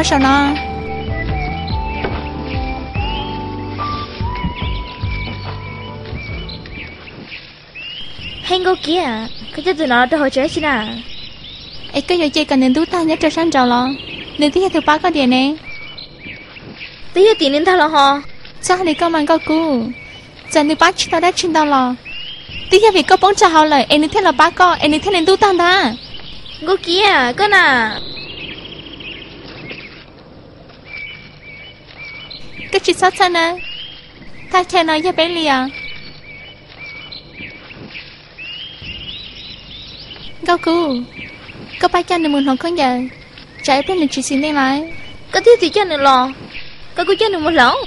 Saum no. Hej Nkauj Kiab, koj coj tus no rau hauv tsev tsi na? Es koj yuav cia kom nws ntub tag nyob rau sab nraud los? Nws twb yog tus pab koj tiag ne. Twb yog tim nws ntag los ho. Txhob hais li koj mas Nkauj Kub. Txawm nws pab tsis tau dab tsi ntau los twb yog vim koj poob txoj hauv lawm es nws thiaj los pab koj es nws thiaj li ntub tag ntag. Nkauj Kiab, koj na. Koj tsis txhob txhawj na. Thaj chaw no yog peb li os. Nkauj Kub, koj pab coj nws mus hloov khaub ncaws, tsam ib pliag nws tsis xis neej lawm. Koj twb tias coj nws los, koj kuj coj nws mus hloov.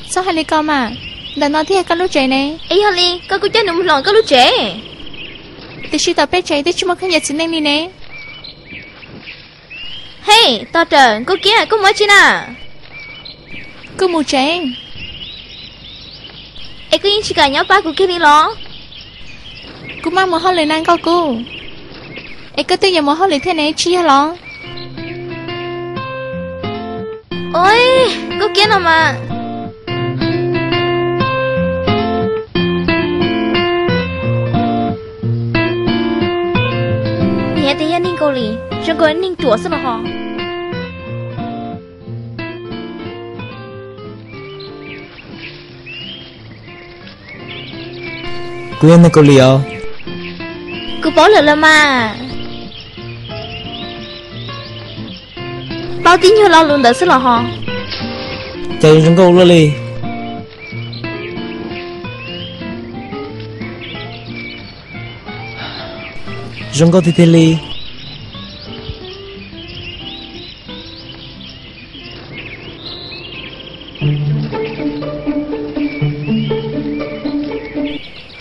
Txhob hais li ko mas, ntawm no thiaj yog koj lub tsev ne. Es yog li koj kuj coj nws mus hloov koj lub tsev. Tiam sis tom peb tsev twb tsis muaj khaub ncaws xis neej li ne. Hej, tos rawm, Nkauj Kiab, koj mus dab tsi na? Kuv mus tsev. Es koj yeej tsis kam nyob pab kuv kiag li los? Kuv maj mus hauj lwm na Nkauj Kub. Es koj twb yuav mus hauj lwm thiab ne tsis yog los? Oj, Nkauj Kiab no mas. Niam tias yog neeg Kaus Lim, zoo nkaus neeg ruam xwb los ho. Kuv yog neeg Kaus Lim os. Kuv paub lawm los mas. Paub tib nyuag lo lus ntawd xwb los ho. Cas yuav zoo nkauj ua luaj li. Zoo nkauj tiag tiag li.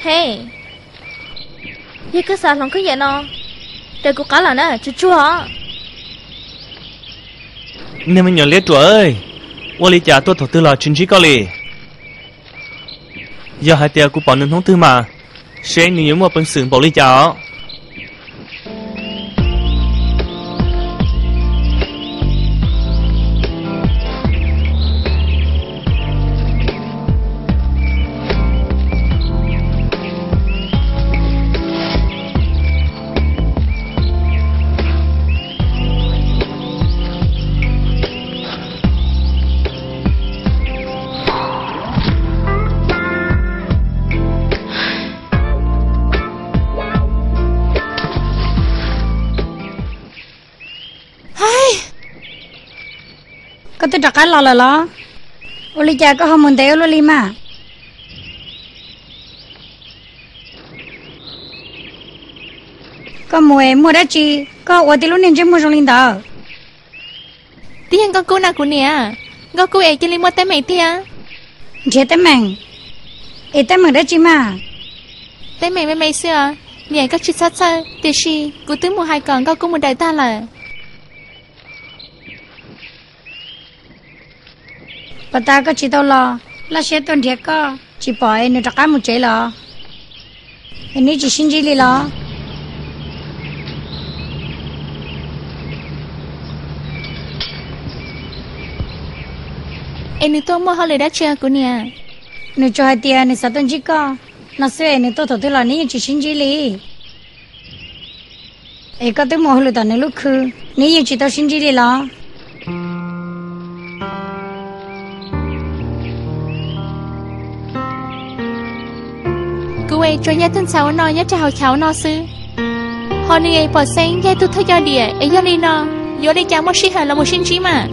Hej, yog koj xav hloov khaub ncaws no, raws kuv qab los na, tsuag tsuag os. Niag me nyuam liab ruam, ua li cas tuaj thaum twg los tsis ntsib koj li? Yog hais tias kuv pom nws hnub twg mas, seb nws yuav muaj peev xwm npaum li cas os. Koj twb rov qab los lawm los? Ua li cas koj ho mus ntev ua luaj li mas? Koj mus es muaj dab tsi, koj ua tib lub niag ntsej muag zoo li ntawd? Twb yog Nkauj Kub na kuv niam, Nkauj Kub es cia li muaj teeb meem tiag. Nrhiav teeb meem? Es teeb meem dab tsi mas? Teeb meem me me xwb os, niam koj tsis txhob txhawj, tiam sis kuv twb mus hais kom Nkauj Kub mus daws tag lawm. Puas tas koj tsis tau los, laj siab tuaj nrhiav koj tsis pom es nws rov qab mus tsev los? Es neb tsis sib ntsib li los? Es nws tuaj muaj hauj lwm dab tsi kuv niam? Nws tsuas hais tias nws xav tuaj ntsib koj no xwb es nws tuaj thaum twg los neb yeej tsis sib ntsib li. Es koj twb mus hauj lwm tom nws lub khw, neb yeej tsis tau sib ntsib li los? Kuv es tsuas yog tug ntxhais ua no nyob rau hauv chav ua no xwb, ho nws es pom xeeb yog tug thawj coj diam es yog li no, yuav li cas muaj sij hawm los mus sib ntsib mas.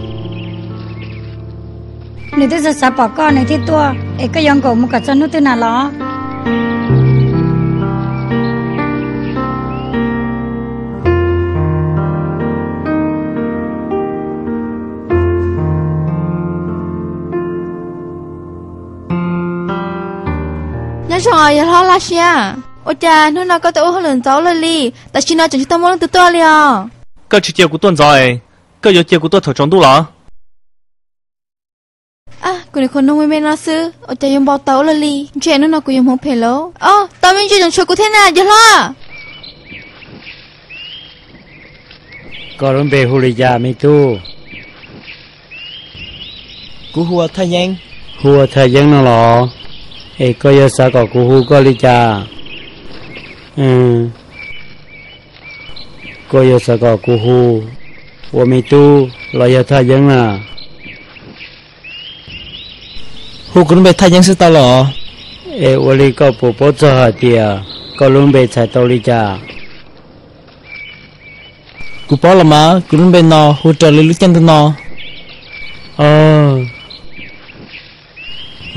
Nws twb xav xav pom koj nws thiaj tuaj, es koj yuav nkaum mus kom txog hnub twg na los? Nyob zoo yawg hlob Laj Siab, ua cas hnub no koj tau ua hauj lwm ntxov ua luaj li, tam sim no tseem tsis tau muaj leej twg tuaj li os? Koj tsis cia kuv tuaj ntxov es koj yuav cia kuv tuaj thaum tsaus ntuj los? Kuv nim qhuas noog me me no xwb, ua cas yuav npau taws ua luaj li, ntshe hnub no kuv yuav hmoov phem lauj. Os, tau me ntsis tseem tshuav kuv thiab na yawg hlob. Koj lub npe hu li cas me tub? Kuv hu ua Thaj Yeeb. Hu ua Thaj Yeeb no los? Es koj yuav xav kom kuv hu koj li cas? Koj yuav xav kom kuv hu ua me tub los yog Thaj Yeeb na? Hu kuv lub npe Thaj Yeeb xwb tau los? Es ua li koj puas paub txog hais tias koj lub npe txhais tau li cas? Kuv paub los mas, kuv lub npe no hu raws li lub caij ntuj no.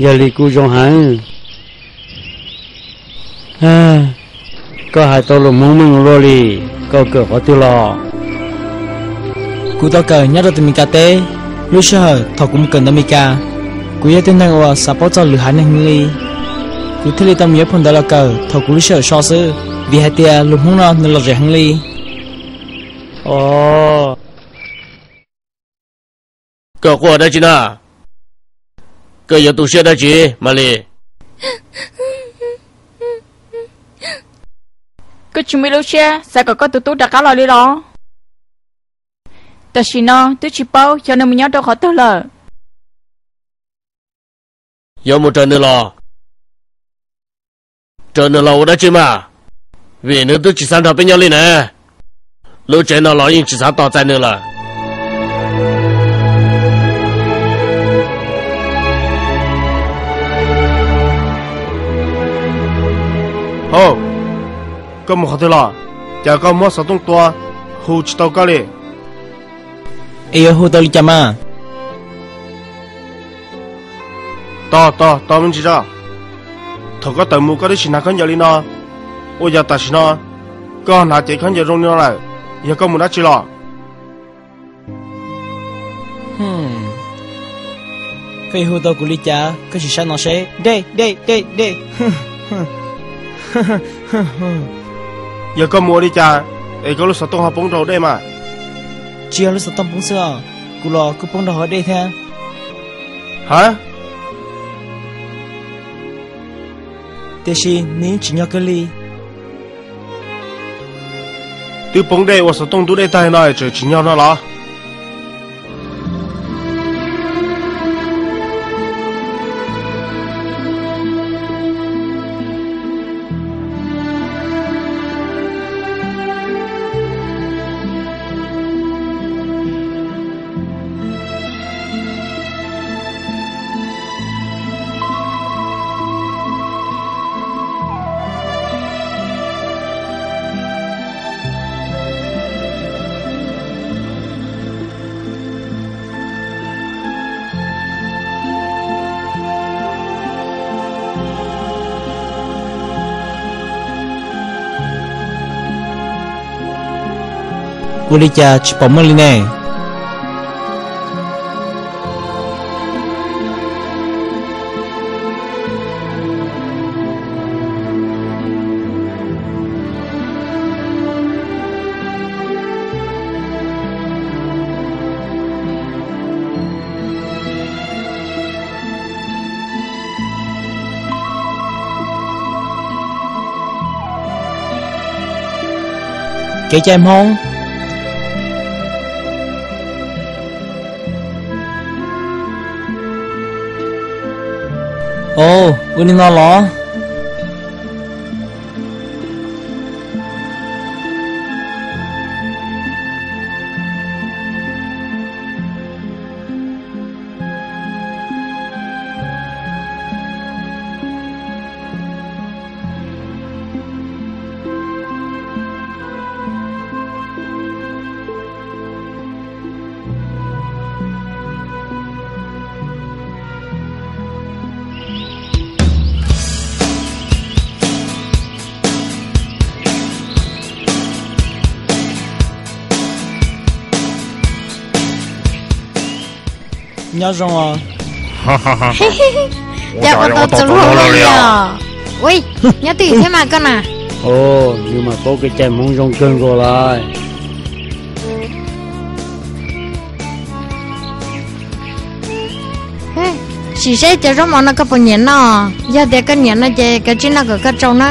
Yog li kuj zoo heev. Koj hais tau lus Hmoob meej ua luaj li. Koj kawm qhov twg los? Kuv tau kawm nyob rau tim Meskas teb. Lub sij hawm thaum kuv mus kawm ntawv Meskas, kuv yog tib neeg uas xav paub txog lwm haiv neeg heev li. Kuv thiaj li tau mus yuav phau ntawv los kawm thaum kuv lub sij hawm so xwb, vim hais tias lus Hmoob no nws lom zem heev li. Koj quaj dab tsi na? Koj yuav tu siab dab tsi, Malis? Koj tsis muaj ib lub siab xav kom koj tus tub rov qab los li los? Tam sim no twb tsis paub xyov nws mus nyob rau qhov twg lawm. Yuav mus raws nws los? Raws nws los ua dab tsi mas? Vim nws twb tsis xav nrog peb nyob li na. Lub tsev no los yeej tsis xav tos txais nws lawm. Hauj, koj mus qhov twg los? Cas koj muab xov tooj tua, hu tsis tau koj li? Es yuav hu tau li cas mas? Tos, tos, tos me ntsis tso. Thaum koj tawm mus koj twb tsis hnav khaub ncaws li no, ua cas tam sim no koj hnav cev khaub ncaws zoo li no lawm? Yog koj mus dab tsi los? Koj yuav hu tau kuv li cas koj sim saib no seb. Dej, dej, dej, dej. Yog koj mus ua li cas es koj lub xov tooj ho poob rau hauv dej mas? Tsis yog lub xov tooj poob xwb os, kuv los kuj poob rau hauv dej thiab. Ha? Tiam sis nws yeej tsim nyog kawg li. Twb poob dej ua xov tooj ntub dej tag no tseem tsim nyog no los? Ua li cas tsis pom muaj li ne? Kev cai Hmoob. Ua li no los? Nyob zoo os. Cas ua tau txaus luag luaj li os. Ui, nyob twj ywm thiab mas koj na. Nws mas paub kev cai Hmoob zoo kawg nkaus lawm. Sim seb cov zaub mov no koj puas nyiam noj, yog tias koj nyiam no ces kav tsij noj kom koj tsau na.